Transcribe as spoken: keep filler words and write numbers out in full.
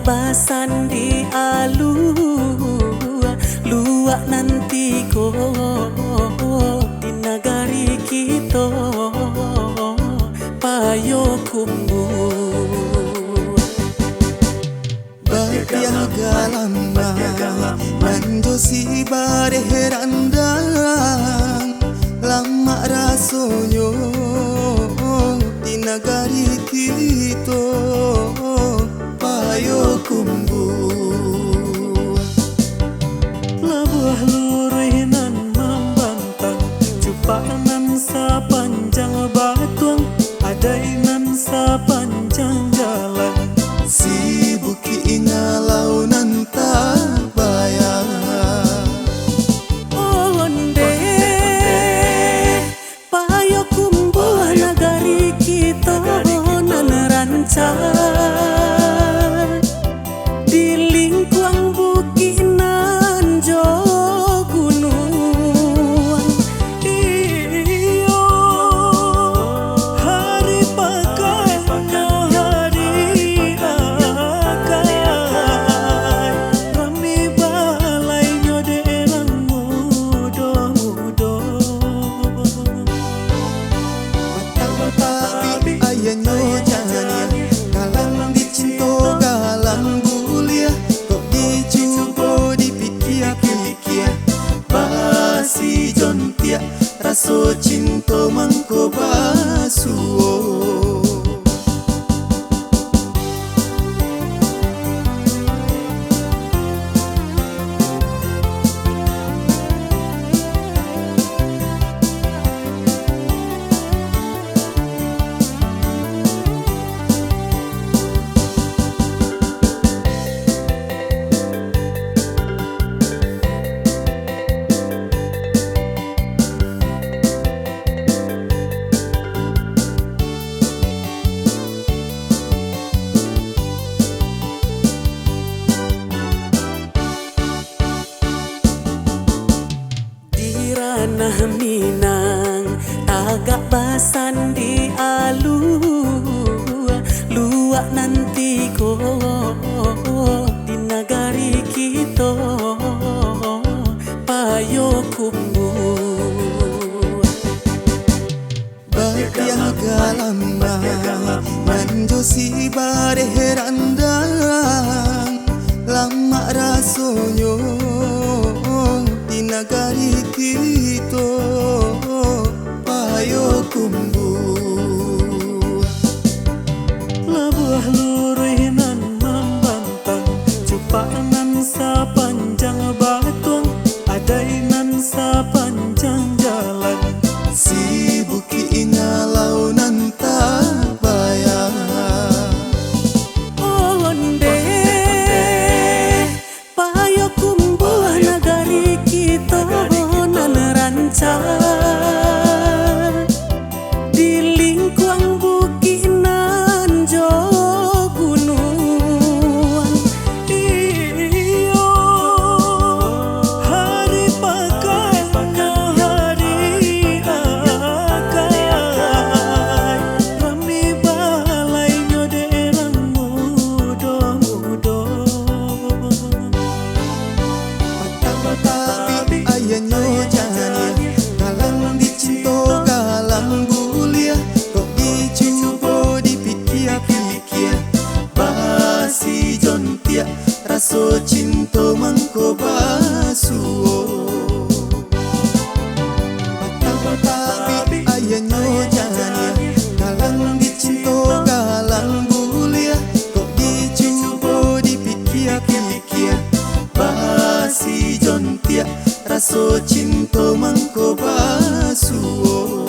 Basandi alua, luak nan tigo di nagari kito, Payokumbuah. Batiah galam nan jo si bareh randang, lamak rasonyo di nagari kito, Payokumbuah. Labuah luruih nan mambantang, cupak nan sapanjang batuang, adai nan sapanjang jalan, si bukik ingalau nan tabayang. Ondeh, Payokumbuah nagari kito nan rancak, di lingkuang bukik nan jo gunuang. Iyo, hari pakan, hari akai, rami balainyo dek urang mudo-mudo. Batang tabik ayannyo janiah, galang dicinto galang buliah, kok dicubo dipikia-pikia, basi jontiak, raso cinto mangko basuo. Di ranah Minang, tagak basandi alua, luak nan tigo di nagari kito, Payokumbuah. Batiah galam nan jo si bareh randang, lamak rasonyo di nagari kito, Payokumbuah. Labuah luruih nan mambantang, cupak nan sapanjang batuang, adai nan sapanjang jalan, si bukik ingalau nan tabayang. Ondeh, Payokumbuah nagari kito nan rancak, di lingkuang bukik nan jo gunuang. Iyo, hari pakan, hari akai, rami balainyo dek urang mudo-mudo. Batang tabik ayannyo janiah, galang dicinto galang buliah, kok dicubo dipikia-pikia, basi jontiak, raso cinto mangko basuo. Batang tabik ayannyo janiah, galang dicinto galang buliah, kok dicubo dipikia-pikia, basi jontiak, raso cinto mangko basuo.